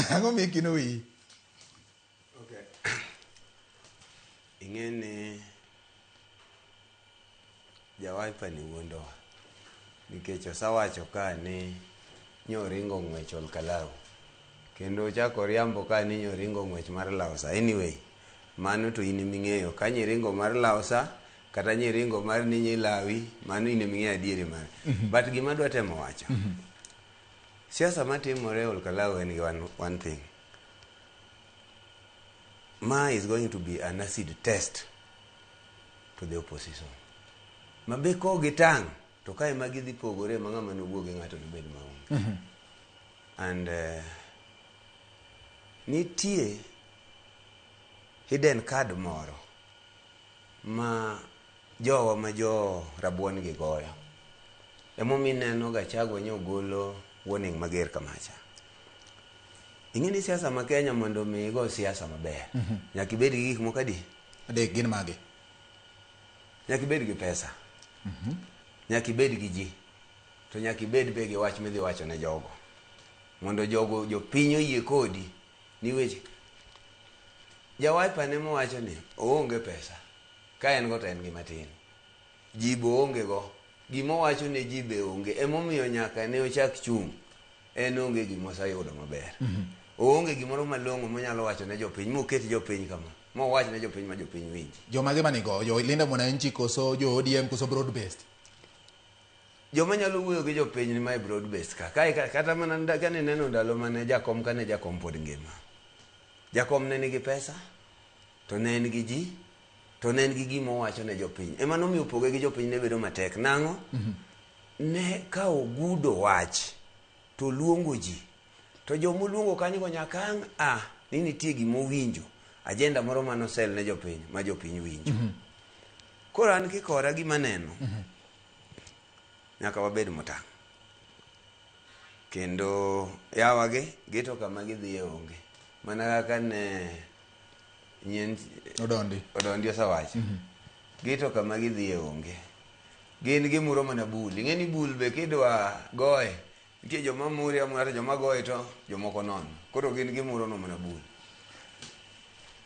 Ang'o mikino wiyi? Okay. Ing'e ni ja-Wiper ni wuondowa nikech osewacho ka ni nyoringo ng'wech Olkalau kendo ochako oriambo ka ni nyoringo ng'wech mar Lausa. Anyway, mano to in eming'eyo ka nyiringo mar Lausa kata nyiringo mar ni nyilawi, mano in eming'eyo adieri mare. But gima adwa temo wacho, siasa matimore Olkalau en gi one thing. Ma is going to be an acid test to the opposition. Ma be kogitang' to kae ma gidhi pogore ma ng'ama nowuog gi ng'ato nobed maonge. And nitie hidden card moro ma jowa ma jo rabuon gi goyo. Emomiyo ineno Gachagua nyogolo warning mager kamacha. Ing'e ni siasa ma Kenya mondo mi igo siasa maber, nyaka ibed gi gik moko adi? Adek gin mage? Nyaka ibed gi pesa. Nyaka ibed gi ji. To nyaka ibed be gi wach midhi wacho ne jogo. Mondo jogo jopiny oyie kodi ni weche. Ja-Wiper ne mowacho ni oonge pesa. Ka en go to en gi matin. Ji be oonge go. Gima owacho ne ji be onge. Emomiyo nyaka ne ochak chung'. En onge gima oseyudo maber. Oonge gimoro malong'o monyalo wacho ne jopiny moket jopiny kama. Mowach ne jopiny ma jopiny winji. Jomage manigo? Jo Linda Mwananchi koso jo ODM koso broad based? Joma nyalo wuoyo gi jopiny ni mae broad based ka. Kae kata mana kane neno ndalo mane jakom kane jakom pod ngima. Jakom ne nigi pesa, to ne en gi ji, to ne en gi gima owacho ne jopiny. Ema nomiyo poge gi jopiny ne bedo matek. Nang'o? Ne ka ogudo wach, to luongo ji. To jomoluongo kanyogo nyaka ang' a ni nitie gima owinjo. Agenda moro manosel ne jopiny, ma jopiny winjo. Koro an kikora gima neno, nyaka wabed motang'. Kendo yawagi, gito kama gidhiye onge. Mana kaka ne nyien Odondi. Odondi osewacho. Gito kama gidhiye onge. Gin gimuro mana bul. Ing'e ni bul be kidwa goye, nitie joma mure amura to joma goye to jomoko nono. Koro gin gimuro no mana bul.